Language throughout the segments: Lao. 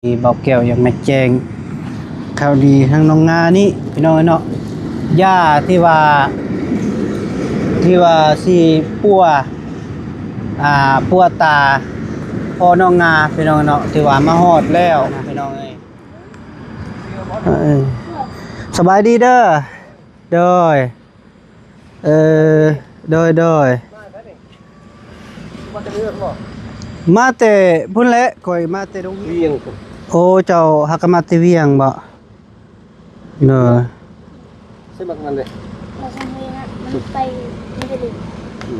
ທີ່ບ່າວແກ້ວຢາກມາແຈ້ງຂ່າວດີທາງໜອງງານີ້ພີ່ນ້ອງເອີຍເນາະ, ຢາທີ່ວ່າ ທີ່ວ່າຊິປົວ ອ່າ ປົວຕາພໍ່ໜອງງາພີ່ນ້ອງເນາະ, ຖືວ່າມາຮອດແລ້ວພີ່ນ້ອງເອີຍ. ເອີ ສະບາຍດີເດີ. ໂດຍ ເອີ ໂດຍ ໂດຍ. ມາແຕ່ເຮືອນບໍ່? ມາແຕ່ພຸ້ນແຫຼະ, ຂ້ອຍມາແຕ່ດົງ ວຽງພຸ້ນ. ໂອ້ ເຈົ້າຫາກະມາແຕ່ວຽງບໍ? ໂດຍ. ໃສ່ບັກນັ້ນເດ້.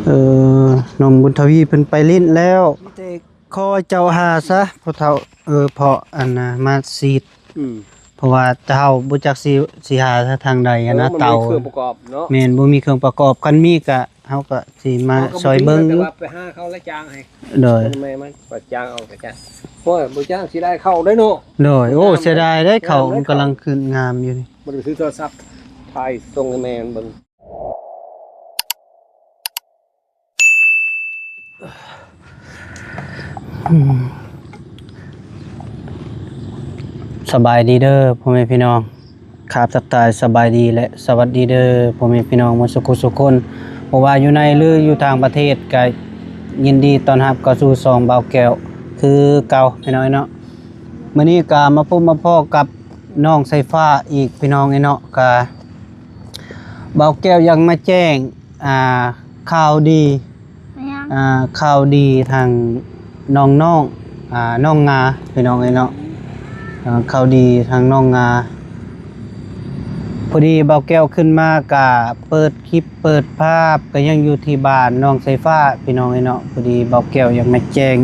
ເອີ ນ້ອງບຸນທະວີເພິ່ນໄປຫຼິ້ນແລ້ວ. ມີແຕ່ຂໍເຈົ້າຫາຊະ ພໍ່ເຖົ້າ. ເອີ ເພາະອັນນ່າ ມາສີດ. ອືມ ເພາະວ່າເຮົາບໍ່ຈັກຊິ ຊິຫາທາງໃດຫັ້ນນະ. ເອີ ເຕົາ ບໍ່ມີເຄື່ອງປະກອບເນາະ. ແມ່ນ ບໍ່ມີເຄື່ອງປະກອບ, ຄັນມີກະ ເຮົາກະຊິມາຊ່ອຍເບິ່ງ. ເຮົາກະບໍ່ມີເຄື່ອງ ແຕ່ວ່າໄປຫາເຂົາແລ້ວຈ້າງໃຫ້. ໂດຍ. ແມ່ນ ມັນກໍຈ້າງເອົາ ກໍຈ້າງ. ໂອ້ຍ ບໍ່ຈ້າງຊິໄດ້ເຂົ້າໄດ້ເນາະ. ໂດຍ. ໂອ້ ງາມ ເສຍດາຍເດ້ ເຂົ້າ ງາມເດ້ ມັນກຳລັງຂຶ້ນງາມຢູ່ນີ້. ບໍ່ໄດ້ຖືໂທລະສັບ ຖ່າຍສົ່ງໃຫ້ແມ່ມັນເບິ່ງ. ສະບາຍດີເດີພໍ່ແມ່ພີ່ນ້ອງ, ຄາບທັກທາຍສະບາຍດີ ແລະ ສະຫວັດດີເດີພໍ່ແມ່ພີ່ນ້ອງໝົດສູ່ຜູ້ສູ່ຄົນ, ບໍ່ວ່າຢູ່ໃນ ຫຼື ຢູ່ຕ່າງປະເທດ ກະຍິນດີຕ້ອນຮັບເຂົ້າສູ່ຊ່ອງບ່າວແກ້ວຄືເກົ່າພີ່ນ້ອງເນາະ. ມື້ນີ້ກະມາພົບມາພໍ້ກັບນ້ອງສາຍຟ້າອີກພີ່ນ້ອງເອີຍເນາະ, ກະບ່າວແກ້ວຢາກມາແຈ້ງ ອ່າ ຂ່າວດີ ອາຫຍັງ? ອ່າ ຂ່າວດີທາງນ້ອງໆ ອ່າ ນ້ອງງາພີ່ນ້ອງເອີຍເນາະ. ອ່າ ຂ່າວດີທາງນ້ອງງາ ພໍດີບ່າວແກ້ວຂຶ້ນມາກະເປີດຄລິບເປີດພາບ ກະຍັງຢູ່ທີ່ບ້ານນ້ອງສາຍຟ້າພີ່ນ້ອງເອີຍເນາະ. ພໍດີບ່າວແກ້ວຢາກມາແຈ້ງ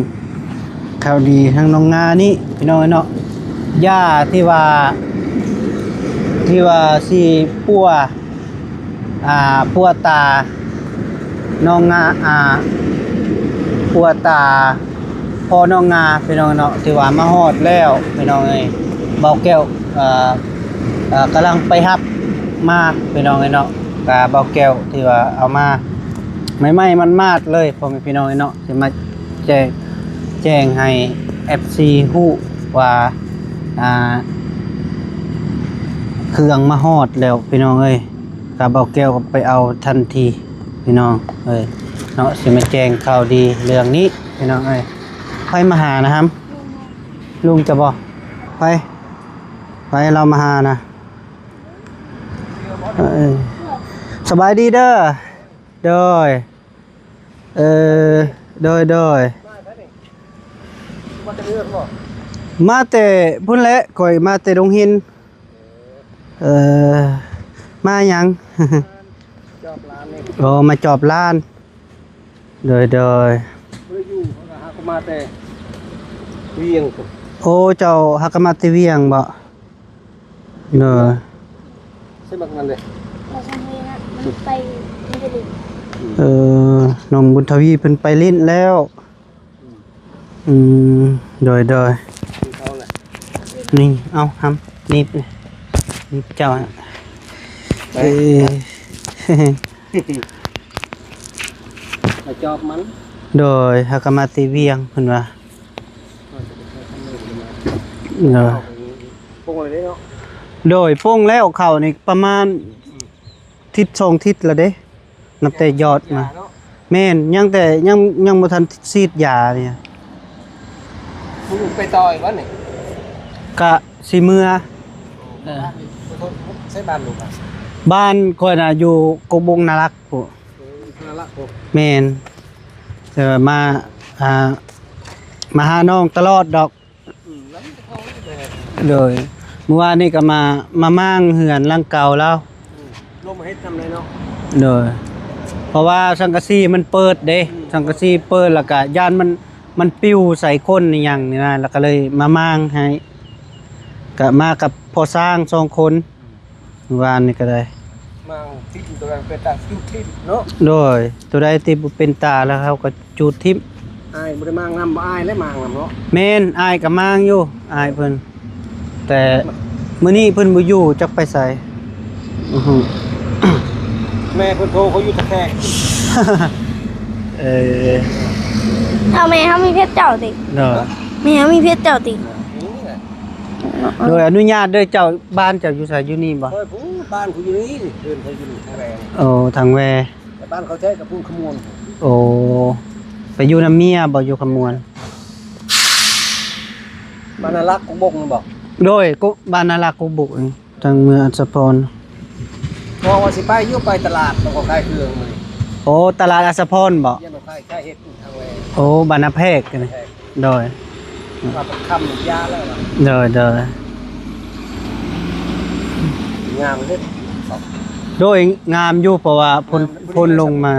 ຂ່າວດີທາງໜອງງານີ້ພີ່ນ້ອງເອີຍເນາະ, ຢາທີ່ວ່າ ທີ່ວ່າຊິປົວ ອ່າ ປົວຕາໜອງງາ ອ່າ ປົວຕາພໍ່ໜອງງາພີ່ນ້ອງເນາະ, ຖືວ່າມາຮອດແລ້ວພີ່ນ້ອງເອີຍ. ບ່າວແກ້ວ ເອີ ເອີ ກຳລັງໄປຮັບມາພີ່ນ້ອງເອີຍເນາະ, ກະບ່າວແກ້ວຖືວ່າເອົາມາໃໝ່ໆ ໝາດໆ ເລີຍພໍ່ແມ່ພີ່ນ້ອງເອີຍເນາະ. ຊິມາແຈ້ງ ແຈ້ງໃຫ້ເອັຟຊີຮູ້ວ່າ ອ່າ ເຄື່ອງມາຮອດແລ້ວພີ່ນ້ອງເອີຍ, ກະບ່າວແກ້ວກໍໄປເອົາທັນທີພີ່ນ້ອງເອີຍເນາະ. ຊິມາແຈ້ງຂ່າວດີເລື່ອງນີ້ພີ່ນ້ອງເອີຍ. ໃຜມາຫານະຫຳ? ລຸງເຈົ້າບໍ່? ໃຜ ໃຜລາວມາຫານະ? ເອີ ສະບາຍດີເດີ. ໂດຍ. ເອີ ໂດຍ ໂດຍ. ມາແຕ່ເຮືອນບໍ່? ມາແຕ່ພຸ້ນແຫຼະ, ຂ້ອຍມາແຕ່ດົງຫີນ. ເອີ ມາຫຍັງ? ຈອບຫຼານນີ້. ໂອ້ ມາຈອບຫຼານ. ໂດຍ ໂດຍ. ບໍ່ໄດ້ຢູ່ ເຮົາກໍຫາກໍມາແຕ່ວຽງພຸ້ນ. ໂອ້ ເຈົ້າຫາກະມາແຕ່ວຽງບໍ? ໂດຍ. ໃສ່ບັກນັ້ນເດ້. ມັນໄປ ມັນໄປຫຼິ້ນ. ເອີ ນ້ອງບຸນທະວີເພິ່ນໄປຫຼິ້ນແລ້ວ. ອືມ ອືມ ໂດຍ ໂດຍ. ນີ້ ເອົາ ຫຳ ໜີບ ໜີບເຈົ້າ. ເອີ ມາຈອບມັນ. ໂດຍ ຫາກະມາແຕ່ວຽງເພິ່ນວ່າ. ໂດຍ ປົງແລ້ວເນາະ. ໂດຍ ປົງແລ້ວ ເຂົ້ານີ້ປະມານ ອືມ ທິດສອງທິດແລ້ວເດ້ ນັບແຕ່ຢອດມາ. ແມ່ນ ຍັງແຕ່ ຍັງ ຍັງບໍ່ທັນສີດຢານີ້. ໄປຕໍ່ອີກບໍ່ນີ້? ກະຊິເມືອ. ເອີ ໃສບ້ານລູກອະ? ບ້ານຂ້ອຍນະຢູ່ກົກບົງນາລັກພຸ້ນ. ເອີ ນາລັກພຸ້ນ. ແມ່ນ ເອີ ມາ ອ່າ ມາຫານ້ອງຕະຫຼອດດອກ. ອືມ ແລ້ວມັນຈະເຂົ້າໄດ້ແບບ ໂດຍ ມື້ວານນີ້ກໍມາ ມາມ້າງເຮືອນຫຼັງເກົ່າລາວ. ອືມ ລົມເຮັດນຳໄດເນາະ. ໂດຍ ເພາະວ່າສັງກະສີມັນເປີດເດ້. ອືມ ສັງກະສີເປີດ ແລ້ວກໍຢ້ານມັນ ມັນປິວໃສ່ຄົນອີ່ຫຍັງນີ້ນະ, ແລ້ວກໍເລີຍມາມ້າງໃຫ້ ກໍມາກັບພໍ່ຊ້າງສອງຄົນ. ອືມ ວານນີ້ກໍໄດ້ ມາງຖິ້ມໂຕໃດເປັນຕາຈຸດຖິ້ມເນາະ. ໂດຍ ໂຕໃດທີ່ບໍ່ເປັນຕາແລ້ວເຮົາກໍຈູດຖິ້ມ. ອ້າຍບໍ່ໄດ້ມາງນຳບໍ່? ອ້າຍແລະມາງນຳເນາະ. ແມ່ນ ອ້າຍກໍມາງຢູ່ ອ້າຍເພິ່ນ ແຕ່ມື້ນີ້ເພິ່ນບໍ່ຢູ່ ຈັກໄປໃສ. ອືຮຶ ແມ່ເພິ່ນໂທ ເຂົາຢູ່ຕະແຄງ. ເອີ ເອົາແມ່ເຮົາມີເພັດເຈົ້າຕິ? ໂດຍ ແມ່ເຮົາມີເພັດເຈົ້າຕິ? ນີ້ແຫຼະ. ໂດຍອະນຸຍາດເດີເຈົ້າ. ບ້ານເຈົ້າຢູ່ໃສ? ຢູ່ນີ້ບໍ່? ໂດຍ ຜູ້ ບ້ານຜູ້ຢູ່ນີ້ ເດີນໄປຢູ່ນີ້ທາງແວ. ໂອ້ ທາງແວ. ແຕ່ບ້ານເຂົາແທ້ກັບຜູ້ຂະມວນ. ໂອ້ ໄປຢູ່ນຳເມຍບໍ່ ຢູ່ຂະມວນ? ບ້ານນາລັກກຸກບົກນັ້ນບໍ່? ໂດຍ ກຸ ບ້ານນາລັກກຸກບົກນີ້ ທາງເມືອງອັດສະພອນ. ເພາະວ່າຊິໄປຢູ່ ໄປຕະຫຼາດ ແລ້ວກໍຂາຍເຄື່ອງມື້ນີ້. ໂອ້ ຕະຫຼາດອັດສະພອນບໍ່? ຍັງບໍ່ຂາຍ ຂາຍເຮັດຢູ່ທາງແວ. ໂອ້ ບ້ານນາແພກນີ້. ໂດຍ ວ່າເປັນຄຳຢາແລ້ວ. ໂດຍ ໂດຍ ງາມເດ້. ໂດຍ ງາມຢູ່ ເພາະວ່າຝົນ ຝົນລົງມາ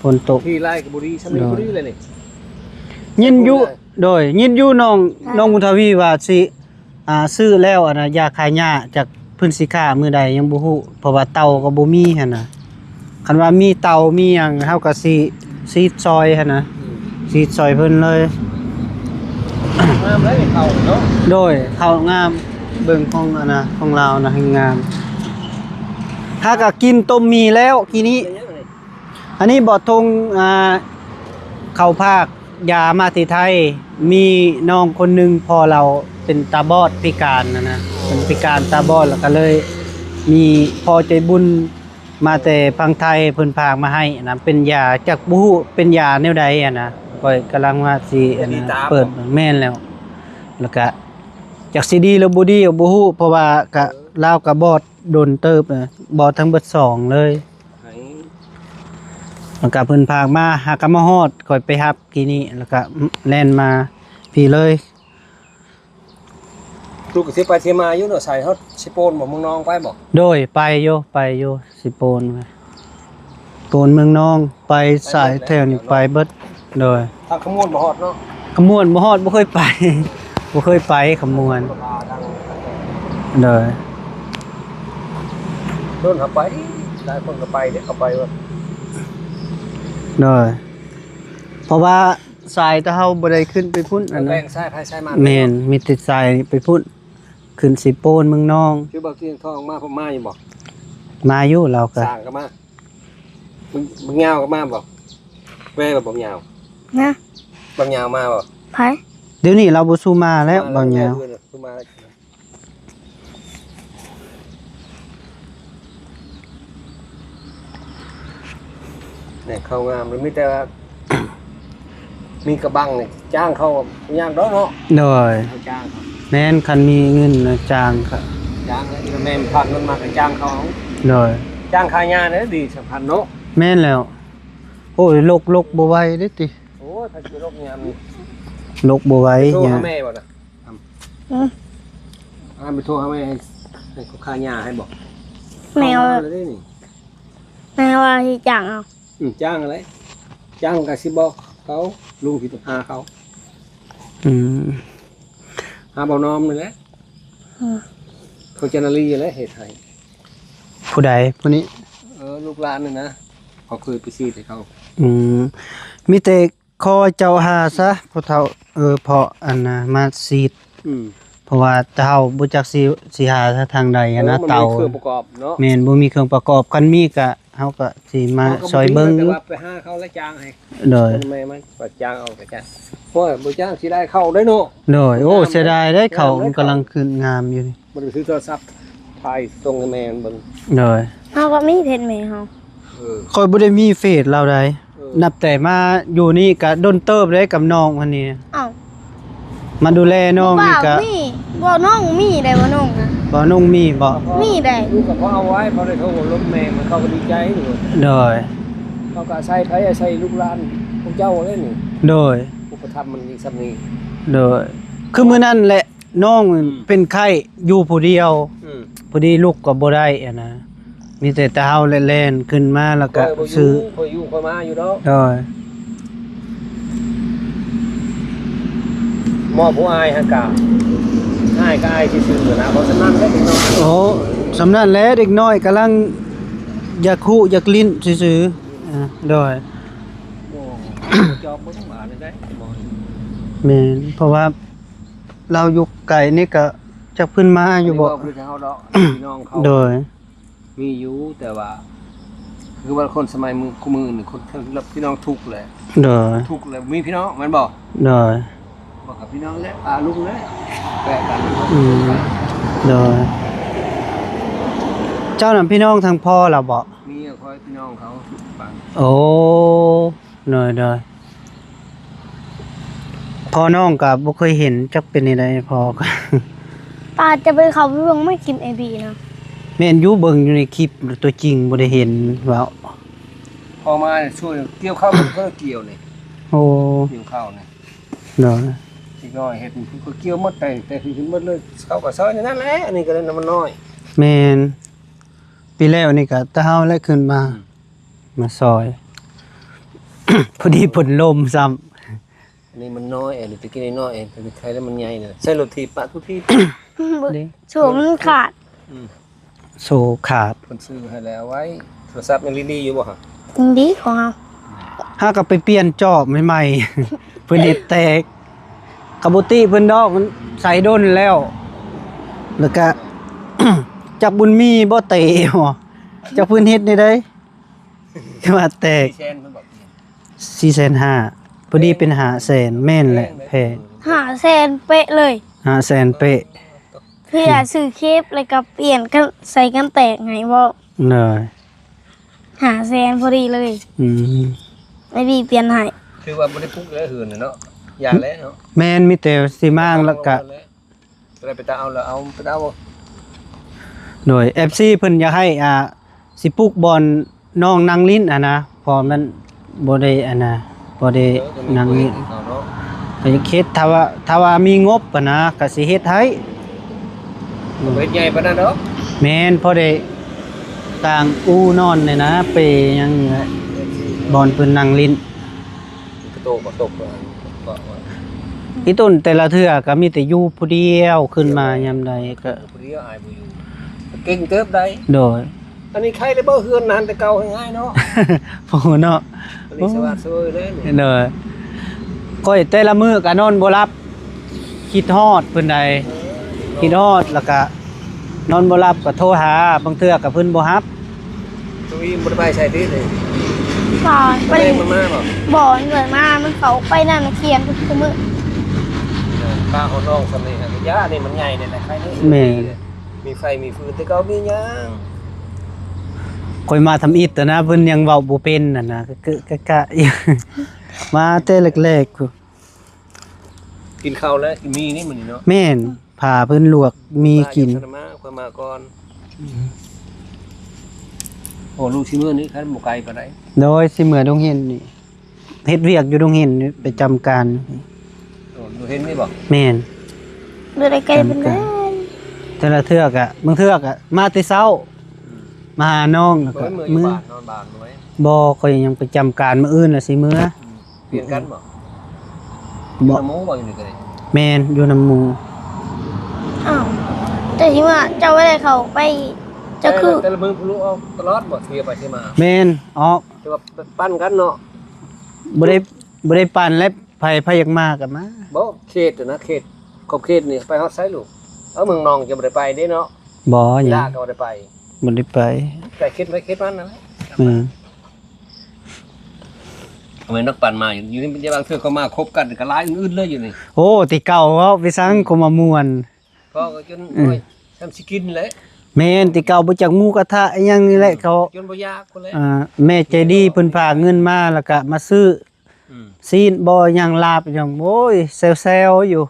ຝົນຕົກ ທີ່ໄລ່ກໍບໍ່ດີຊ່ຳນີ້. ໂດຍ ພໍດີເລີຍນີ້. ຍິນຢູ່ ໂດຍ ຍິນຢູ່ນ້ອງ ນ້ອງບຸນທະວີວ່າຊິ ອ່າ ຊື້ແລ້ວ ອັນນະ ຢາຂ້າຫຍ້າ ຈັກເພິ່ນຊິຂ້າມື້ໃດຍັງບໍ່ຮູ້ ເພາະວ່າເຕົາກໍບໍ່ມີຫັ້ນນະ. ຄັນວ່າມີເຕົາມີຫຍັງ ເຮົາກໍຊິ ສີດຊ່ອຍຫັ້ນນະ. ອືມ ສີດຊ່ອຍເພິ່ນເລີຍ. ງາມເລີຍເຂົ້າເນາະ. ໂດຍ ເຂົ້າງາມ. ເບິ່ງຂອງ ອັນນະ ຂອງລາວນະ ແຮ່ງງາມ. ຫາກໍກິນຕົ້ມໝີ່ແລ້ວກີ້ນີ້. ອັນນີ້ບໍ່ ທົ່ງ ອ່າ ເຂົາພາກຢາມາແຕ່ໄທ. ມີນ້ອງຄົນໜຶ່ງ ພໍ່ລາວເປັນຕາບອດພິການຫັ້ນນະ ເປັນພິການຕາບອດ ແລ້ວກໍເລີຍມີພໍ່ໃຈບຸນມາແຕ່ຝັ່ງໄທ ເພິ່ນພາກມາໃຫ້ນະ ເປັນຢາ ຈັກບໍ່ຮູ້ເປັນຢາແນວໃດຫັ້ນນະ. ຂ້ອຍກຳລັງວ່າຊິ ອັນນະ ເປີດ. ແມ່ນແລ້ວ. ແລ້ວກະຈັກຊິດີຫຼືບໍ່ດີກໍບໍ່ຮູ້ ເພາະວ່າກະ ລາວກະບອດດົນເຕີບນະ ບອດທັງເບິດສອງເລີຍ. ມັນກະເພິ່ນພາກມາ ຫາກະມາຮອດ ຂ້ອຍໄປຮັບກີ້ນີ້ ແລ້ວກະແລ່ນມາພີ້ເລີຍ. ລູກກໍຊິໄປຊິມາຢູ່ເນາະ ສາຍເຮົາຊິໂປນບໍ່ ເມືອງນອງໄປບໍ່? ໂດຍ ໄປຢູ່ ໄປຢູ່ ຊິໂປນ ໂປນເມືອງນອງ ໄປສາຍແຖວນີ້ໄປເບິດ. ໂດຍ ທາງຂະມວນບໍ່ຮອດເນາະ. ຂະມວນບໍ່ຮອດ ບໍ່ເຄີຍໄປ ບໍ່ເຄີຍໄປຂະມວນ. ໂດຍ ໂດນເຂົາໄປ ຫຼາຍຄົນກໍໄປເດ້ ເຂົາໄປວ່າ. ໂດຍ ເພາະວ່າສາຍແຕ່ເຮົາບໍ່ໄດ້ຂຶ້ນໄປພຸ້ນ ອັນນະ ແບ່ງສາຍໃຜສາຍມັນ. ແມ່ນ ມີແຕ່ສາຍໄປພຸ້ນ ຂຶ້ນສີໂປນເມືອງນອງ. ຄືບໍ່ ທຽງທອງມາ ມາຢູ່ບໍ່? ມາຢູ່ ລາວກໍ ສາງກໍມາ. ບັກຍາວກໍມາບໍ່? ແວ່ບໍ່ບັກຍາວ? ນະ ບັກຍາວມາບໍ່? ໃຜ? ດຽວນີ້ລາວບໍ່ສູ່ມາແລ້ວ ບັກຍາວ. ແນ່ ເຂົ້າງາມ ມີແຕ່ວ່າ ມີກະບັງນີ້ຈ້າງເຂົາຍາກດອກເນາະ. ໂດຍ ເຂົາຈ້າງເຂົາ. ແມ່ນ ຄັນມີເງິນນະ ຈ້າງເຂົາ ຈ້າງ ແມ່ນພາກເງິນມາກໍຈ້າງເຂົາເອົາ. ໂດຍ ຈ້າງຄ່າຫຍ້າເດ້ ດີສຳຄັນເນາະ. ແມ່ນແລ້ວ. ໂອ້ຍ ລົກ ລົກບໍ່ໄຫວເດ້ຕິ. ໂອ້ຍ ໃຜຊິລົກຍາມນີ້ ລົກບໍ່ໄຫວ. ໂທຫາແມ່ບໍ່ນະ? ອືມ ອ່າ ໄປໂທຫາແມ່ໃຫ້ ໃຫ້ເຂົາຄ່າຫຍ້າໃຫ້ບໍ່? ແມ່ວ່າ ເອົາແລ້ວເດ້ນີ້ ແມ່ວ່າຊິຈ້າງເອົາ. ອືມ ຈ້າງຫັ້ນແຫຼະ ຈ້າງກໍຊິບອກເຂົາ ລຸງຊິຫາເຂົາ. ອືມ ຫາເບົານອມນີ້ແຫຼະ. ອືມ ເຂົາຈະນາລີແຫຼະເຮັດໃຫ້. ຜູ້ໃດ? ຜູ້ນີ້? ເອີ ລູກຫຼານນີ້ນະ ເຂົາເຄີຍໄປສີດໃຫ້ເຂົາ. ອືມ ມີແຕ່ ຂໍເຈົ້າຫາຊະ ພໍ່ເຖົ້າ. ເອີ ເພາະອັນນະ ມາສີດ. ອືມ ເພາະວ່າເຮົາບໍ່ຈັກຊິ ຊິຫາທາງໃດຫັ້ນນະ. ເອີ ເຕົາ ມັນບໍ່ມີເຄື່ອງປະກອບເນາະ. ແມ່ນ ບໍ່ມີເຄື່ອງປະກອບ. ຄັນມີກະ ເຮົາກະຊິມາຊ່ອຍເບິ່ງ. ແຕ່ວ່າໄປຫາເຂົາແລ້ວຈ້າງໃຫ້. ໂດຍ ແມ່ມັນກໍຈ້າງເອົາ ກະຈ້າງ. ໂອ້ຍ ບໍ່ຈ້າງຊິໄດ້ເຂົ້າໄດ້ເນາະ. ໂດຍ ໂອ້ ເສຍດາຍເດ້ ເຂົ້າມັນກຳລັງຂຶ້ນງາມຢູ່ນີ້. ບໍ່ໄດ້ຖືໂທລະສັບ ຖ່າຍສົ່ງໃຫ້ແມ່ມັນເບິ່ງ. ໂດຍ ເຮົາກໍມີເຟສແມ່ເຮົາ. ເອີ ຂ້ອຍບໍ່ໄດ້ມີເຟສລາວໃດ. ເອີ ນັບແຕ່ມາຢູ່ນີ້ກະດົນເຕີບເດ້ກັບນ້ອງຫັ້ນນີ້. ເອົ້າ ມາດູແລນ້ອງນີ້ກະ ບໍ່ ນ້ອງມີໄດ໋ ບໍ່ນ້ອງນະ. ບໍ່ ນ້ອງມີບໍ່? ມີໄດ໋. ລູກກໍພໍເອົາໄວ້ ພໍໄດ້ໂທລົມແມ່ມັນ ເຂົາກໍດີໃຈ. ໂດຍ ເຂົາກໍອາໄສໃຜ ອາໄສລູກຫຼານຂອງເຈົ້າເດ້ນີ້. ໂດຍ ອຸປະຖຳມັນອີກສ່ຳນີ້. ໂດຍ ຄືມື້ນັ້ນແຫຼະ ນ້ອງ ອືມ ເປັນໄຂ້ຢູ່ຜູ້ດຽວ. ອືມ ພໍດີລຸກກໍບໍ່ໄດ້ຫັ້ນນະ ມີແຕ່ ແຕ່ເຮົາແຫຼະແລ່ນຂຶ້ນມາ ແລ້ວກໍຊື້. ຂ້ອຍຢູ່ ຂ້ອຍມາຢູ່ດອກ. ໂດຍ ໝໍຜູ້ອາຍຫັ້ນກະ ອາຍກໍອາຍຊື່ໆນະ ເພາະສຳນັ້ນແຫຼະເດັກນ້ອຍ. ໂອ້ ສຳນັ້ນແຫຼະ ເດັກນ້ອຍກຳລັງຢາກຮູ້ຢາກຫຼິ້ນຊື່ໆ. ອາ ໂດຍ ໂອ້ ຈອບບໍ່ຕ້ອງບາດໄດ້. ແມ່ນ ເພາະວ່າ ລາວຢູ່ໄກນີ້ກະຈັກເພິ່ນມາຢູ່ບໍ່? ອັນນີ້ເວົ້າຄືເຮົາເນາະ ພີ່ນ້ອງເຂົາ. ໂດຍ ມີຢູ່ ແຕ່ວ່າ ຄືວ່າຄົນສະໄໝມື້ ຄູ່ມື້ນີ້ ຄົນ ພີ່ນ້ອງທຸກແຫຼະ. ໂດຍ ທຸກແຫຼະ ມີພີ່ນ້ອງແມ່ນບໍ່? ໂດຍ ພວກກັບພີ່ນ້ອງແຫຼະ ປາລຸງແຫຼະ ແປະກັນ. ອືມ ໂດຍ ເຈົ້ານຳພີ່ນ້ອງທາງພໍ່ລາວບໍ? ມີ ຂ້ອຍພີ່ນ້ອງເຂົາຟັງ. ໂອ້ ໂດຍ ໂດຍ ພໍ່ນ້ອງກໍບໍ່ເຄີຍເຫັນຈັກເປັນແນວໃດ ພໍ່ກໍ ປາຈະໄປເຂົ້າໄປເບິ່ງ ມາກິນໄອບີນະ. ແມ່ນຢູ່ ເບິ່ງຢູ່ໃນຄລິບ ຕົວຈິງບໍ່ໄດ້ເຫັນເວົ້າ. ພໍມາຊ່ວຍກ່ຽວເຂົ້າ ເພິ່ນກໍກ່ຽວນີ້. ໂອ້ ກ່ຽວເຂົ້ານີ້. ໂດຍ ເດັກນ້ອຍເຮັດ ເພິ່ນກໍກ່ຽວໝົດ ແຕ່ ແຕ່ເພິ່ນເຮັດໝົດເລີຍ. ເຂົາກໍຊອຍໃນນັ້ນແຫຼະ ອັນນີ້ກໍໄດ້ນຳມັນນ້ອຍ. ແມ່ນ ປີແລ້ວນີ້ກໍແຕ່ເຮົາແຫຼະຂຶ້ນມາ ອືມ ມາຊອຍ ພໍດີຝົນລົມຊ້ຳ. ອັນນີ້ມັນນ້ອຍ ອັນນີ້ຕະກີ້ນ້ອຍ ອັນນີ້ໄຄແລ້ວມັນໃຫຍ່ນະ ໃຊ້ລົດຖີບປະທຸກທີບ. ເດ້ ໂຊມັນຂາດ. ອືມ ໂຊຂາດ. ເພິ່ນຊື້ໃຫ້ແລ້ວໄວ້. ໂທລະສັບຍັງດີໆຢູ່ບໍ່ຫະ? ຍັງດີຂອງເຮົາ. ຫາກໍໄປປ່ຽນຈອບໃໝ່ໆ ເພິ່ນເຮັດແຕກ. ກໍບໍ່ຕິເພິ່ນດອກ ມັນໃຊ້ດົນແລ້ວ. ແລ້ວກະ ຈັກບຸນມີບໍ່ເຕະບໍ່ ຈັກເພິ່ນເຮັດແນວໃດ ຄືວ່າແຕກ. ສີ່ແສນເພິ່ນບອກ ສີ່ແສນຫ້າ ພໍດີເປັນຫ້າແສນ. ແມ່ນແຫຼະ ແພງ ຫ້າແສນເປະເລີຍ. ຫ້າແສນເປະ. ເພື່ອຊື້ເຄບ ແລ້ວກໍປ່ຽນກັນ ໃສ່ກັນແຕກໃຫ້ບໍ່? ໂດຍ ຫ້າແສນພໍດີເລີຍ. ອືມ ໄອບີປ່ຽນໃຫ້. ຄືວ່າບໍ່ໄດ້ປຸກແລ້ວເຮືອນນະເນາະ ຢ່າແລ້ວເນາະ. ແມ່ນ ມີແຕ່ຊິມ້າງ ແລ້ວກະ ໄດ້ໄປຕາເອົາແລ້ວເອົາ ໄປຕາເອົາ. ໂດຍ ເອັຟຊີ ເພິ່ນຢາກໃຫ້ ອ່າ ຊິປຸກບ່ອນນ້ອງນັ່ງຫຼິ້ນຫັ້ນນະ ເພາະມັນບໍ່ໄດ້ອັນນະ ບໍ່ໄດ້ນັ່ງຫຼິ້ນ. ເອີ ກໍຢາກເຮັດ ຖ້າວ່າ ຖ້າວ່າມີງົບຫັ້ນນະ ກໍຊິເຮັດໃຫ້. ບໍ່ເຮັດໃຫຍ່ປານນັ້ນດອກ. ແມ່ນ ພໍໄດ້ກາງອູ່ນອນນີ້ນະ ເປຫຍັງ ບ່ອນເພິ່ນນັ່ງຫຼິ້ນ. ກະໂຕກະຕົກ ອີ່ຕົນແຕ່ລະເທື່ອກໍມີແຕ່ຢູ່ຜູ້ດຽວ ຂຶ້ນມາຍາມໃດກໍ ຜູ້ດຽວ ອາຍບໍ່ຢູ່ ເກັ່ງເຕີບໃດ. ໂດຍ ອັນນີ້ໄຄໄດ້ບໍ່ ເຮືອນນັ້ນແຕ່ເກົ່າ ງ່າຍໆເນາະ. ໂອ້ເນາະ ອັນນີ້ສະຫວາດສະເຫວີຍເລີຍນີ້. ໂດຍ ຂ້ອຍແຕ່ລະມື້ກໍນອນບໍ່ຫຼັບ ຄິດຮອດເພິ່ນໃດ. ເອີ ຄິດຮອດ ແລ້ວກະນອນບໍ່ຫຼັບ ກໍໂທຫາ ບາງເທື່ອກໍເພິ່ນບໍ່ຮັບ. ທະວີບໍ່ໄດ້ໄປໃສຕິນີ້? ບໍ່ ໄປ ໄປ ມັນມາບໍ່? ບໍ່ ມັນບໍ່ໄດ້ມາ ມັນເຂົ້າໄປນຳນັກຮຽນທຸກມື້. ເອີ ປ້າເຮົານ້ອງສ່ຳນີ້ຫາກະຢ້ານນີ້ ມັນໃຫຍ່ແລ້ວ ໄຄນີ້. ແມ່ນ ມີໄຟມີຟືນ ແຕ່ເກົ່າມີຫຍັງ? ຂ້ອຍມາທຳອິດນະ ເພິ່ນຍັງເວົ້າບໍ່ເປັນຫັ້ນນະ ກະກະກະ ມາແຕ່ແລກໆ. ກິນເຂົ້າແລ້ວ ກິນໝີ່ນີ້ມື້ນີ້ເນາະ. ແມ່ນ ພາເພິ່ນລວກໝີ່ກິນ. ມາກ່ອນ ໂອ້ ລູກຊິເມືອນີ້ ຄັນບໍ່ໄກປານໃດ. ໂດຍ ຊິເມືອດົງເຫັນນີ້ ເຮັດວຽກຢູ່ດົງເຫັນນີ້ ປະຈຳການ. ໂອ້ ຢູ່ເຫັນນີ້ບໍ່? ແມ່ນ ບໍ່ໄດ້ໄກປານໃດ. ແຕ່ລະເທື່ອກະ ບາງເທື່ອກະມາແຕ່ເຊົ້າ ອືມ ມາຫານ້ອງ ແລ້ວກະ ບໍ່ ເມືອຢູ່ບ້ານ ນອນບ້ານບໍ່ໄດ້. ບໍ່ ຂ້ອຍຍັງປະຈຳການ ມື້ອື່ນລະຊິເມືອ. ອືມ ປ່ຽນກັນບໍ່? ບໍ່ ຢູ່ນຳໝູ່ບໍ່? ຢູ່ນີ້ກໍໄດ້. ແມ່ນ ຢູ່ນຳໝູ່. ອ້າວ ແຕ່ທີ່ວ່າເຈົ້າບໍ່ໄດ້ເຂົ້າໄປ ເຈົ້າຄື ແຕ່ລະມື້ຜູ້ລູກອອກຕະຫຼອດບໍ່? ເທີ່ຍວໄປເທີ່ຍວມາ. ແມ່ນ ອອກ ແຕ່ວ່າປັນກັນເນາະ. ບໍ່ໄດ້ ບໍ່ໄດ້ປັນແຫຼະ ໃຜ ໃຜຢາກມາກໍມາ. ບໍ່ ເຂດນະ ເຂດ ຂອບເຂດນີ້ໄປຮອດໃສລູກ? ເອີ ເມືອງນອງຈະບໍ່ໄດ້ໄປເດ້ເນາະ. ບໍ່ຫຍັງ ລາກໍບໍ່ໄດ້ໄປ. ບໍ່ໄດ້ໄປ ແຕ່ເຂດໄປເຂດມັນນັ້ນແຫຼະ. ອືມ ເອົາໄວ້ນຳປັນມາຢູ່ ຢູ່ນີ້ ບາງເທື່ອກໍມາຄົບກັນກໍຫຼາຍອື່ນໆເລີຍຢູ່ນີ້. ໂອ້ ແຕ່ເກົ່າເວົ້າໄປສັງ ອືມ ຄົນມາມ່ວນ ພໍກໍຈົນ ອືມ ໂອ້ຍ ຊ່ຳຊິກິນແຫຼະ. ແມ່ນ ແຕ່ເກົ່າບໍ່ຈັກໝູກະທະອີ່ຫຍັງນີ້ແຫຼະ ອືມ ເຂົາ ຈົນບໍ່ຢາກພຸ້ນແຫຼະ. ອ່າ ແມ່ໃຈດີເພິ່ນຝາກເງິນມາ ແລ້ວກະມາຊື້ ອືມ ຊີ້ນບໍ່ຫຍັງ ລາບຫຍັງ ໂອ້ຍ ແຊວໆຢູ່.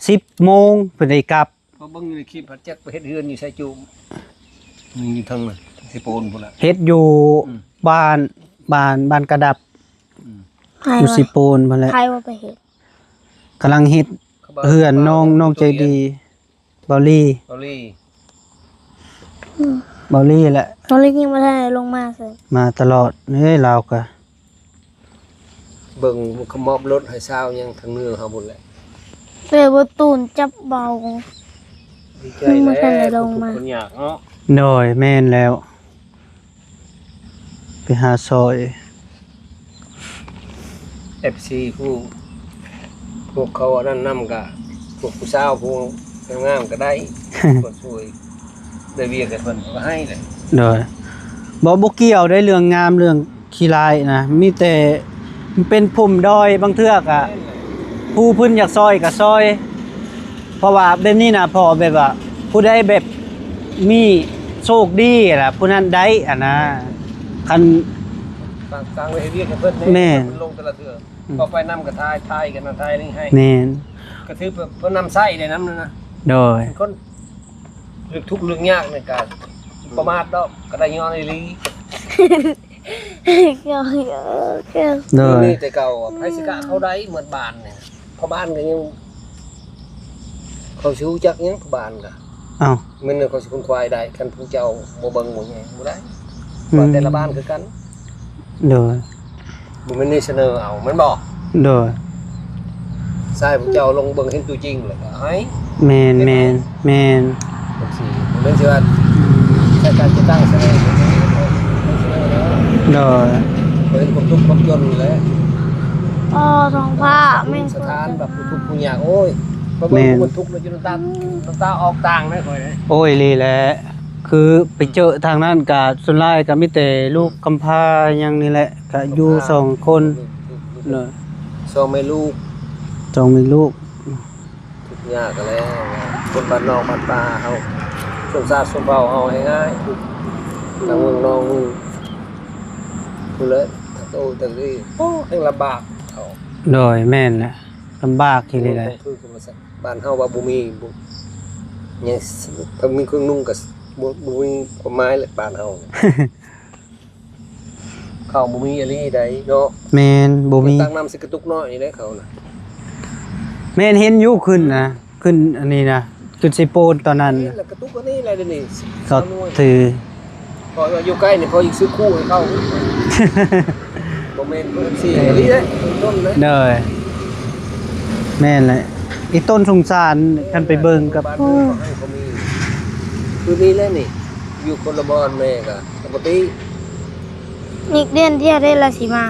ສິບໂມງເພິ່ນໄດ້ກັບ. ເພາະເບິ່ງຢູ່ໃນຄລິບ ຈັກໄປເຮັດເຮືອນຢູ່ໃສຈຸ ຢູ່ທາງນັ້ນ ຊິໂປນພຸ້ນລະ ເຮັດຢູ່ ອືມ ບ້ານ ບ້ານ ບ້ານກະດັບ ອືມ ຢູ່ຊິໂປນພຸ້ນແຫຼະ. ໃຜວ່າໄປເຮັດ? ກຳລັງເຮັດເຮືອນນ້ອງ ນ້ອງໃຈດີ ເບົາລີ ເບົາລີ ອືມ ເບົາລີແຫຼະ. ເບົາລີຍັງບໍ່ທັນໄດ້ລົງມາເທື່ອ ມາຕະຫຼອດເດ້ລາວກະ. ເບິ່ງຂະມອບລົດໃຫ້ຊາວຍັງທາງເໜືອເຮົາພຸ້ນແຫຼະ. ເອີ ບໍ່ຕູນຈັບເບົາ ດີໃຈແຫຼະ ບໍ່ທັນໄດ້ລົງມາ ທຸກຄົນຍາກເນາະ. ໂດຍ ແມ່ນແລ້ວ ໄປຫາຊ່ອຍ ເອັຟຊີ ຜູ້ ພວກເຂົາອັນນັ້ນນຳກະ ພວກຜູ້ສາວຜູ້ງາມໆກໍໄດ້ ຄົນຊ່ວຍ ໄດ້ວຽກໃຫ້ເພິ່ນກໍໃຫ້ແຫຼະ. ໂດຍ ບໍ່ ບໍ່ກ່ຽວໄດ້ເລື່ອງງາມເລື່ອງຂີ້ຮ້າຍນະ ມີແຕ່ມັນເປັນພູມດອຍ ບາງເທື່ອກະ ຜູ້ເພິ່ນຢາກຊ່ອຍກໍຊ່ອຍ ເພາະວ່າແບບນີ້ນະ ພໍແບບວ່າຜູ້ໃດແບບມີໂຊກດີນະ ຜູ້ນັ້ນໄດ້ຫັ້ນນະ ຄັນ ຕັ້ງ ຕັ້ງໄວ້ເຮັດວຽກໃຫ້ເພິ່ນເດ້ ແມ່ນ ເພິ່ນລົງແຕ່ລະເທື່ອ ອືມ ກໍໄປນຳກໍຖ່າຍ ຖ່າຍກັນນະ ຖ່າຍນີ້ໃຫ້ ແມ່ນ ກໍຖືເພິ່ນ ເພິ່ນນຳໃຊ້ໄດ້ນຳນັ້ນນະ ໂດຍ ເປັນຄົນເລື່ອງທຸກເລື່ອງຍາກນີ້ກໍບໍ່ປະໝາດດອກ ກໍໄດ້ຍ້ອນອີ່ຫຼີ ໂດຍ ມີແຕ່ເກົ່າ ໃຜຊິກະເຂົ້າໄດ້ເໝິດບ້ານນີ້ ພໍ່ບ້ານກໍຍັງ ເຂົາຊິຮູ້ຈັກຫຍັງ ຜູ້ບ້ານກະ ອ້າວ ແມ່ນເຂົາຊິຄົ້ນຄວ້າໃຫ້ໄດ້ ຄັນຜູ້ເຈົ້າບໍ່ເບິ່ງບໍ່ແຍງບໍ່ໄດ້ ອືມ ວ່າແຕ່ລະບ້ານຄືກັນ ໂດຍ ບໍ່ແມ່ນໄດ້ສະເໜີເອົາ ແມ່ນບໍ່? ໂດຍ ໃຊ່ ຜູ້ເຈົ້າລົງເບິ່ງເຫັນຕົວຈິງແລ້ວກໍໃຫ້ ແມ່ນ ແມ່ນ ແມ່ນ ຈັ່ງຊີ້ ບໍ່ແມ່ນຊິວ່າ ໃຊ້ການຈັດຕັ້ງສະເໜີ ໂດຍ ເຫັນຄວາມທຸກຄວາມຈົນແຫຼະ ອໍ ທ້ອງຟ້າ ແມ່ນ ສະຖານແບບຜູ້ທຸກຜູ້ຍາກ ໂອ້ຍ ໄປເບິ່ງ ແມ່ນ ຜູ້ທຸກແລ້ວຢູ່ນ້ຳຕາ ນ້ຳຕາອອກຕ່າງເດ້ຂ້ອຍເດ້ ໂອ້ຍ ອີ່ຫຼີແຫຼະ ຄືໄປເຈີທາງນັ້ນກະ ສ່ວນຫຼາຍກະມີແຕ່ລູກກຳພ້າຫຍັງນີ້ແຫຼະ ກະຢູ່ສອງຄົນ ໂດຍ ສອງແມ່ລູກ ສອງແມ່ລູກ ທຸກຍາກກະແລ້ວ ຄົນບ້ານນອກບ້ານປ່າເຮົາ ຊົນຊາດຊົນເຜົ່າເຮົາແຮ່ງອ້າຍ ທັງເມືອງນອງ ພຸ້ນແຫຼະ ໂຕຈັ່ງຊີ້ ໂອ້ ແຮ່ງລຳບາກເຂົາ ໂດຍ ແມ່ນແຫຼະ ລຳບາກອີ່ຫຼີແຫຼະ ຄື ຄື ຄື ບ້ານເຮົາວ່າບໍ່ມີ ບໍ່ ຫຍັງ ຖ້າມີເຄື່ອງນຸ່ງກໍບໍ່ ບໍ່ມີຄວາມໝາຍແຫຼະ ບ້ານເຮົາ ເຂົາບໍ່ມີອີ່ຫຼີໃດເນາະ ແມ່ນ ບໍ່ມີ ຕັ້ງນ້ຳໃສ່ກະຕຸກນ້ອຍນີ້ແຫຼະເຂົານະ ແມ່ນ ເຫັນຢູ່ຂຶ້ນນະ ຂຶ້ນອັນນີ້ນະ ຈຸດເຊໂປນຕອນນັ້ນ ນີ້ແຫຼະ ກະຕຸກອັນນີ້ແຫຼະ ດຽວນີ້ ກໍຖື ເພາະວ່າຢູ່ໃກ້ນີ້ ເພາະອີກຊື້ຄູ່ໃຫ້ເຂົາ ບໍ່ແມ່ນເພິ່ນຊິອີ່ຫຼີເດ້ ຕົ້ນເດ້ ໂດຍ ແມ່ນແຫຼະ ອີ່ຕົ້ນສົງສານ ຄັນໄປເບິ່ງກັບ ບ້ານເຮົາກໍໃຫ້ເຂົາມີ ຄືນີ້ແຫຼະນີ້ ຢູ່ຄົນລະບ່ອນ ແມ່ກໍປົກກະຕິ ອີກເດືອນດຽວເດ້ລະຊິມາ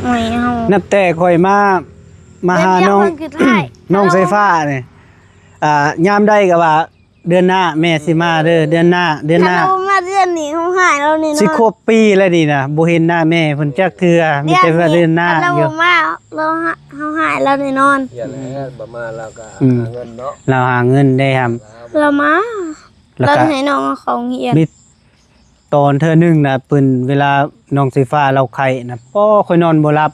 ໂອ້ຍ ເຮົາ ນັບແຕ່ຂ້ອຍມາ ມາຫານ້ອງ ເດືອນດຽວເພິ່ນຄືທ້າຍ ນ້ອງສາຍຟ້ານີ້ ອ່າ ຍາມໃດກໍວ່າ ເດືອນໜ້າແມ່ຊິມາເດີ ເດືອນໜ້າ ເດືອນໜ້າ ຄັນລາວບໍ່ມາເດືອນນີ້ ເຮົາຫາຍແລ້ວນີ້ນອນ ຊິຄົບປີແລ້ວນີ້ນະ ບໍ່ເຫັນໜ້າແມ່ເພິ່ນຈັກເທື່ອ ມີແຕ່ວ່າເດືອນໜ້າຢູ່ ລາວບໍ່ມາ ລາວຫາ ເຮົາຫາຍແລ້ວແນ່ນອນ ຢ່າແລ້ວ ບໍ່ມາລາວກໍ ອືມ ຫາເງິນເນາະ ລາວຫາເງິນໄດ້ຫຳ ລາວມາ ແລ້ວກໍ ຕອນໃຫ້ນ້ອງເຂົ້າໂຮງຮຽນ ມີຕອນເທື່ອໜຶ່ງນະ ເພິ່ນ ເວລານ້ອງສາຍຟ້າລາວໄຂ້ນະ ໂອ້ ຂ້ອຍນອນບໍ່ຫຼັບ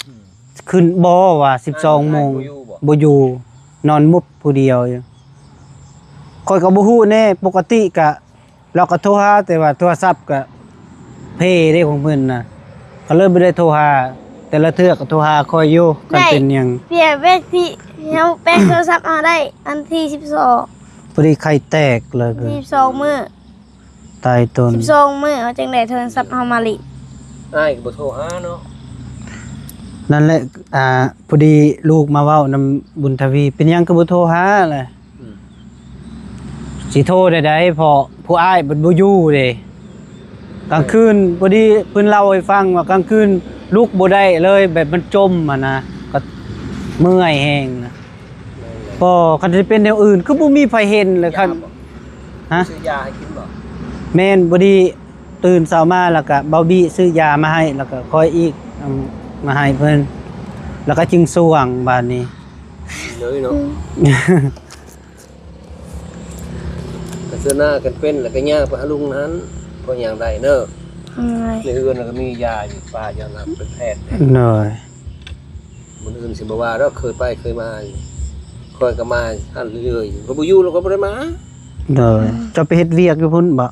ອືມ ຂຶ້ນບໍ່ວ່າ ສິບສອງໂມງ ບໍ່ຢູ່ ບໍ່ຢູ່ ນອນມຸບຜູ້ດຽວຢູ່ ຂ້ອຍກໍບໍ່ຮູ້ແນ່ ປົກກະຕິກະ ລາວກໍໂທຫາ ແຕ່ວ່າໂທລະສັບກໍເພເດ້ຂອງເພິ່ນນະ ກໍເລີຍບໍ່ໄດ້ໂທຫາ ແຕ່ລະເທື່ອກໍໂທຫາຂ້ອຍຢູ່ ຄັນເປັນຫຍັງ ເພຍເວກທີ່ເຮົາແປງໂທລະສັບເຮົາໄດ້ ອັນທີສິບສອງ ພໍດີໄຂ່ແຕກເລີຍ ສິບສອງມື້ ຕາຍຕົນ ສິບສອງມື້ ເຮົາຈຶ່ງໄດ້ໂທລະສັບເຮົາມາຫຼິ້ນ ອ້າຍກໍບໍ່ໂທຫາເນາະ ນັ້ນແຫຼະ ອ່າ ພໍດີລູກມາເວົ້ານຳບຸນທະວີ ເປັນຫຍັງຄືບໍ່ໂທຫາລະ ອືມ ຊິໂທໄດ້ໃດ ເພາະຜູ້ອ້າຍເພິ່ນບໍ່ຢູ່ເດ້ ກາງຄືນ ພໍດີເພິ່ນເລົ່າໃຫ້ຟັງວ່າກາງຄືນລຸກບໍ່ໄດ້ເລີຍ ແບບມັນຈົມຫັ້ນນະ ກໍເມື່ອຍແຮງນະ ແມ່ນແຫຼະ ບໍ່ ຄັນຊິເປັນແນວອື່ນ ຄືບໍ່ມີໃຜເຫັນເລີຍ ຢາ ຄັນ ບໍ່? ຮະ? ຊື້ຢາໃຫ້ກິນບໍ່? ແມ່ນ ພໍດີຕື່ນເຊົ້າມາ ແລ້ວກະເບົາບີຊື້ຢາມາໃຫ້ ແລ້ວກະຂ້ອຍອີກ ເອົາມາໃຫ້ເພິ່ນ ແລ້ວກະຈຶ່ງສ່ວງບາດນີ້ ເລີຍເນາະ ອືມ ກະເທື່ອໜ້າກັນເປັນ ແລ້ວກະຍ່າງໄປຫາລຸງຫັ້ນ ພໍຍ່າງໄດ້ເນີ ອືມ ໃນເຮືອນລະກະມີຢາຢູ່ ປ້າຢານຳເປັນແພດເດ້ ໂດຍ ມື້ອື່ນຊິບໍ່ວ່າດອກ ເຄີຍໄປເຄີຍມາຢູ່ ຂ້ອຍກໍມາຫັ້ນເລື້ອຍໆ ຂ້ອຍບໍ່ຢູ່ແລ້ວຂ້ອຍບໍ່ໄດ້ມາ ໂດຍ ອືມ ເຈົ້າໄປເຮັດວຽກຢູ່ພຸ້ນບໍ່?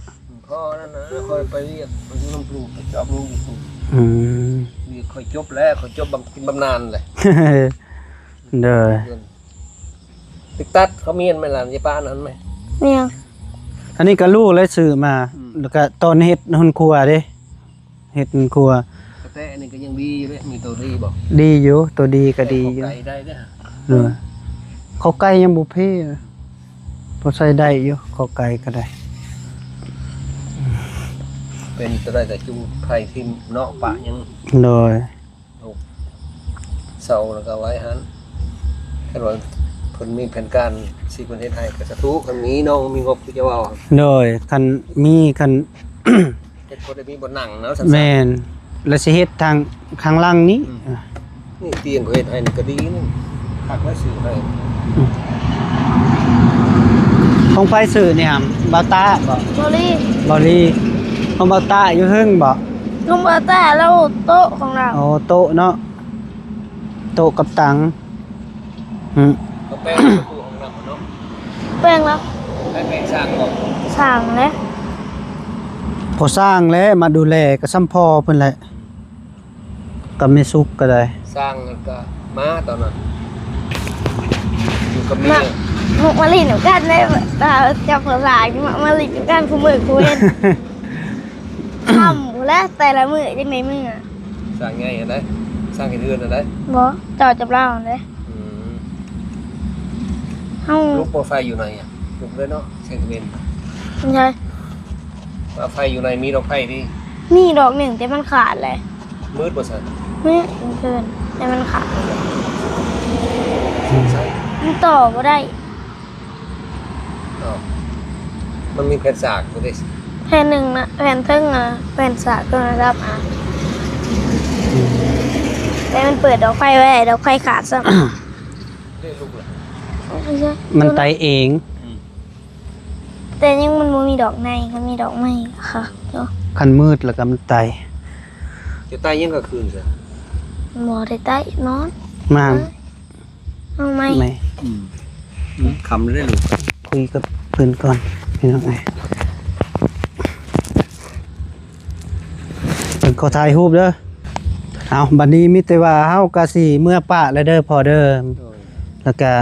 ພໍນັ້ນນະ ຂ້ອຍໄປວຽກ ໄປຢູ່ນຳລູກ ໄປຈອບລູກຢູ່ພຸ້ນ ອືມ ວຽກຂ້ອຍຈົບແລ້ວ ຂ້ອຍຈົບບຳ ກິນບຳນານແຫຼະ ໂດຍ ຕິດຕັດ ເຂົາມີອັນແມ່ນລະ ຢ່າປານຫັ້ນແມ່ ແມ່ນຫຍັງ? ອັນນີ້ກໍລູກແຫຼະຊື້ມາ ອືມ ແລ້ວກໍຕອນເຮັດເຮືອນຄົວເດ້ ເຮັດເຮືອນຄົວ ກະແຕອັນນີ້ກໍຍັງດີຢູ່ເດ້ ມີໂຕດີບໍ່? ດີຢູ່ ໂຕດີກໍດີຢູ່ ໄກ່ໄດ້ເດ້ ໂດຍ ເຂົ້າໄກ່ຍັງບໍ່ເພ ພໍໃຊ້ໄດ້ຢູ່ ເຂົ້າໄກ່ກໍໄດ້ ເປັນໂຕໃດກໍຈູດໄຜ່ຖິ້ມເນາະ ປະຫຍັງ ໂດຍ ເສົາແລ້ວກໍໄວ້ຫັ້ນ ຄັນວ່າເພິ່ນມີແຜນການຊິເພິ່ນເຮັດໃຫ້ກໍສາທຸ ຄັນມີເນາະ ມີງົບຄືຈະເວົ້າ ໂດຍ ຄັນມີ ຄັນ ເຮັດພໍໄດ້ມີບ່ອນນັ່ງເນາະ ແມ່ນ ແລ້ວຊິເຮັດທາງ ທາງຫຼັງນີ້ ອືມ ອ່າ ນີ້ ຕຽງເຂົາເຮັດໃຫ້ນີ້ກໍດີນີ້ ຄັກແລ້ວຊື້ໃຫ້. ຂອງໃຜຊື້ນີ້ຫຳ? ບ່າວຕາບໍ? ບໍລີ. ບໍລີ. ຂອງບ່າວຕາຢູ່ເທິງບໍ? ຂອງບ່າວຕາລາວໂຕະຂອງລາວ. ໂອ້ ໂຕະເນາະ ໂຕະກັບຕັ່ງ. ອືມ ກໍແປງປະຕູຫ້ອງນ້ຳເນາະ. ແປງແລ້ວ. ໃຜແປງ ຊ່າງບໍ? ຊ່າງແຫຼະ. ພໍຊ່າງແຫຼະ ມາດູແລກໍຊ່ຳພໍ່ເພິ່ນແຫຼະ ກັບແມ່ສຸກກໍໄດ້. ຊ່າງກໍມາຕອນນັ້ນ ຢູ່ກັບເມຍ ມາ ມາຫຼິ້ນນຳກັນເດ້ ຕາຈັບພາສາ ມາ ມາຫຼິ້ນນຳກັນຄູ່ມື້ຄູ່ເວັນ ຄ່ຳພຸ້ນແຫຼະ ແຕ່ລະມື້ຈັ່ງໄດ້ເມືອ. ສ້າງໃຫຍ່ອັນໃດ? ສ້າງເຮັດເຮືອນອັນໃດ? ບໍ່ ເຈົ້າຈັບລາວຫັ້ນເດ້. ອືມ ເຮົາ ລູກເປີດໄຟຢູ່ໃນ ລຸກເລີຍເນາະ ສຽງຕະເວັນ. ໃຊ່ ວ່າໄຟຢູ່ໃນມີດອກໄຟຕິ? ມີດອກໜຶ່ງ ແຕ່ມັນຂາດແຫຼະ. ມືດບໍ່ຊັ້ນ? ມືດເກີນ ແຕ່ມັນຂາດ. ໃສ່ ມັນຕໍ່ບໍ່ໄດ້. ອ້າວ ມັນມີແຜ່ນສາກຢູ່ເດ້. ແຜ່ນໜຶ່ງນະ ແຜ່ນເທິງນະ ແຜ່ນສາກໂທລະສັບອະ ແຕ່ມັນເປີດດອກໄຟບໍ່ໄດ້ ດອກໄຟຂາດຊ້ຳ. ເດ້ລູກລະ ມັນໄຕເອງ. ອືມ ແຕ່ຍັງມັນບໍ່ມີດອກໃນ ຄັນມີດອກໃນຄັກຢູ່. ຄັນມືດແລ້ວກໍມັນໄຕ. ຈະໄຕຍັງກາງຄືນຊະ? ບໍ່ໄດ້ໄຕ ນອນ. ມາ ເອົາໃໝ່ ໃໝ່. ອືມ ອືມ ຄ່ຳແລ້ວເດ້ລູກ ຄຸຍກັບເພິ່ນກ່ອນພີ່ນ້ອງເອີຍ. ເພິ່ນຂໍຖ່າຍຮູບເດີ. ເອົາ ບັດນີ້ມີແຕ່ວ່າເຮົາກະຊິເມືອປະແລ້ວເດີພໍ່ເດີ. ໂດຍ ແລ້ວກະ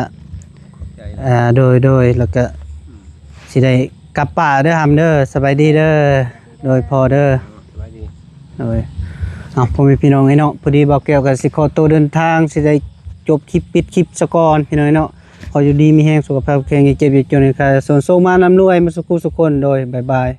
ຂອບໃຈ ເອີ ໂດຍ ໂດຍ ແລ້ວກະ ອືມ ຊິໄດ້ກັບປະເດີຫຳເດີ. ສະບາຍດີເດີ. ໂດຍ ພໍ່ເດີ. ສະບາຍດີ. ໂດຍ ເອົາ ພໍ່ແມ່ພີ່ນ້ອງເອີຍເນາະ ພໍດີບ່າວແກ້ວກໍຊິຂໍໂຕເດີນທາງ ຊິໄດ້ຈົບຄລິບ ປິດຄລິບສາກ່ອນພີ່ນ້ອງເອີຍເນາະ. ຂໍຢູ່ດີມີແຮງ ສຸຂະພາບແຂງ ຢ່າເຈັບຢ່າຈົນ ໃຫ້ຂ້າຊົນໂຊກມານຳລວຍ ມາສູ່ຄູ່ສູ່ຄົນ. ໂດຍ ບາຍບາຍ.